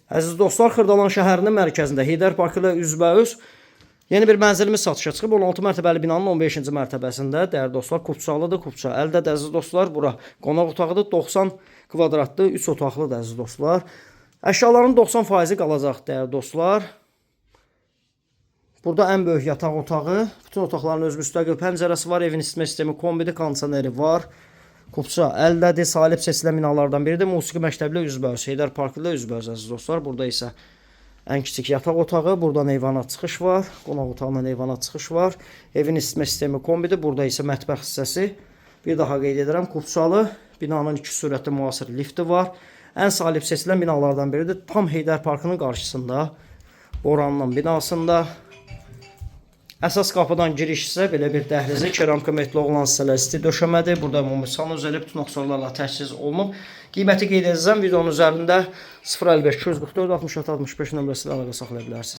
Əziz dostlar, Xırdalan şəhərinin mərkəzində Heydər Parkı ilə üzbəüz yeni bir mənzilimiz satışa çıxıb. 16 mərtəbəli binanın 15-ci mərtəbəsində. Dəyərli dostlar, kupçalıdır, kupça əldədir əziz dostlar. Bura qonaq otağıdır, 90 kvadratlı, 3 otaqlıdır əziz dostlar. Əşyaların 90%-i qalacaq dəyərli dostlar. Burada ən böyük yataq otağı, bütün otaqların öz müstəqil pəncərəsi var, evin isitmə sistemi kombidir, kondisioneri var. Kupça əldədir, salib seçilən binalardan biridir. Musiqi məktəbi ilə üzbəüz, Heydər Parkı ilə üzbəüz əziz dostlar. Burada isə ən kiçik yataq otağı, buradan eyvana çıxış var. Qonaq otağından eyvana çıxış var. Evin isitmə sistemi kombidir. Burada isə mətbəx hissəsi. Bir daha qeyd edirəm, kupçalı binanın iki sürətli müasir lifti var. Ən salib seçilən binalardan biridir. Tam Heydər Parkının qarşısında, Boranın binasında. Əsas qapıdan giriş isə belə bir dəhlizi keramika metli olan hissələr isti döşəmədir. Burada ümumi sanuzeli bütün aksesuarlarla təchiz olunub. Qiyməti qeyd edəcəm. Videonun üzərində 055 244 66 65 nömrəsi ilə əlaqə saxlaya bilərsiniz.